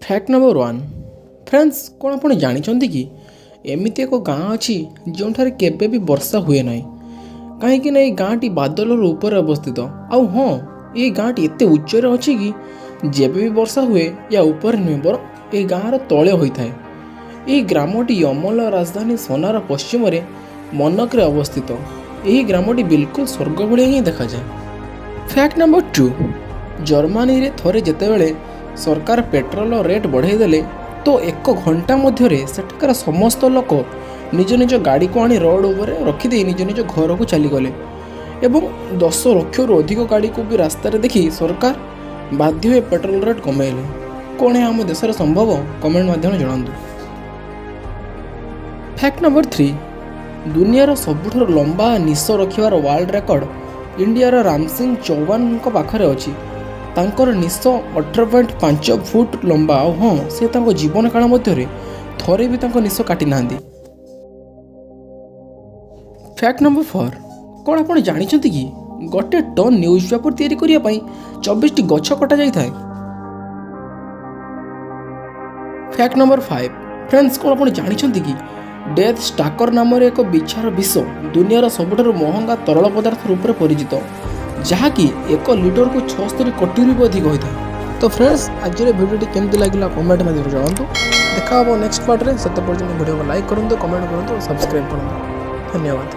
Fact number 1। Friends, କ'ଣ ଆପଣ ଜାଣିଛନ୍ତି କି ଏମିତି ଏକ ଗାଁ ଅଛି, ଯେଉଁଠାରେ କେବେ ବି ବର୍ଷା ହୁଏ ନାହିଁ? କାହିଁକି ନା ଏଇ ଗାଁଟି ବାଦଲର ଉପରେ ଅବସ୍ଥିତ। ଆଉ ହଁ, ଏଇ ଗାଁଟି ଏତେ ଉଚ୍ଚରେ ଅଛି କି ଯେବେ ବି ବର୍ଷା ହୁଏ, ୟା ଉପରେ ନୁହେଁ ବରଂ ଏହି ଗାଁର ତଳେ ହୋଇଥାଏ। ଏହି ଗ୍ରାମଟି ୟମନର ରାଜଧାନୀ ସନାର ପଶ୍ଚିମରେ ମନକରେ ଅବସ୍ଥିତ। ଏହି ଗ୍ରାମଟି ବିଲକୁଲ ସ୍ୱର୍ଗ ଭଳିଆ ହିଁ ଦେଖାଯାଏ। Fact number 2। ଜର୍ମାନୀରେ ଥରେ ଯେତେବେଳେ ସରକାର ପେଟ୍ରୋଲର ରେଟ୍ ବଢ଼ାଇ ଦେଲେ, ତ ଏକ ଘଣ୍ଟା ମଧ୍ୟରେ ସେଠାକାର ସମସ୍ତ ଲୋକ ନିଜ ନିଜ ଗାଡ଼ିକୁ ଆଣି ରୋଡ଼ ଉପରେ ରଖିଦେଇ ନିଜ ନିଜ ଘରକୁ ଚାଲିଗଲେ ଏବଂ 10 ଲକ୍ଷରୁ ଅଧିକ ଗାଡ଼ିକୁ ବି ରାସ୍ତାରେ ଦେଖି ସରକାର ବାଧ୍ୟ ହୋଇ ପେଟ୍ରୋଲ ରେଟ୍ କମାଇଲେ। କ'ଣ ଏହା ଆମ ଦେଶରେ ସମ୍ଭବ? କମେଣ୍ଟ ମାଧ୍ୟମରେ ଜଣାନ୍ତୁ। Fact number 3। ଦୁନିଆର ସବୁଠାରୁ ଲମ୍ବା ନିଶ ରଖିବାର ୱାର୍ଲଡ ରେକର୍ଡ ଇଣ୍ଡିଆର ରାମସିଂ ଚୌହାନଙ୍କ ପାଖରେ ଅଛି। ତାଙ୍କର ନିଶ 18.5 ଫୁଟ ଲମ୍ବା। ଆଉ ହଁ, ସେ ତାଙ୍କ ଜୀବନ କାଳ ମଧ୍ୟରେ ଥରେ ବି ତାଙ୍କ ନିଶ କାଟି ନାହାନ୍ତି। Fact number 4। କ'ଣ ଆପଣ ଜାଣିଛନ୍ତି କି ଗୋଟେ ଟନ୍ ନ୍ୟୁଜ୍ ପେପର ତିଆରି କରିବା ପାଇଁ 24ଟି ଗଛ କଟାଯାଇଥାଏ? Fact number 5। Friends, କ'ଣ ଆପଣ ଜାଣିଛନ୍ତି କି ଡେଥ୍ ଷ୍ଟାକର ନାମରେ ଏକ ବିଛାର ବିଷ ଦୁନିଆର ସବୁଠାରୁ ମହଙ୍ଗା ତରଳ ପଦାର୍ଥ ରୂପରେ ପରିଚିତ, ଯାହାକି 1 ଲିଟରକୁ 76 କୋଟିରୁ ବି ଅଧିକ ହୋଇଥାଏ? ତ ଫ୍ରେଣ୍ଡସ୍, ଆଜିର ଭିଡ଼ିଓଟି କେମିତି ଲାଗିଲା, କମେଣ୍ଟ ମାଧ୍ୟମରେ ଜଣାନ୍ତୁ। ଦେଖା ହେବ ନେକ୍ସଟ ପାର୍ଟରେ। ସେତେ ପର୍ଯ୍ୟନ୍ତ ଭିଡ଼ିଓକୁ ଲାଇକ୍ କରନ୍ତୁ, କମେଣ୍ଟ କରନ୍ତୁ ଓ ସବସ୍କ୍ରାଇବ୍ କରନ୍ତୁ। ଧନ୍ୟବାଦ।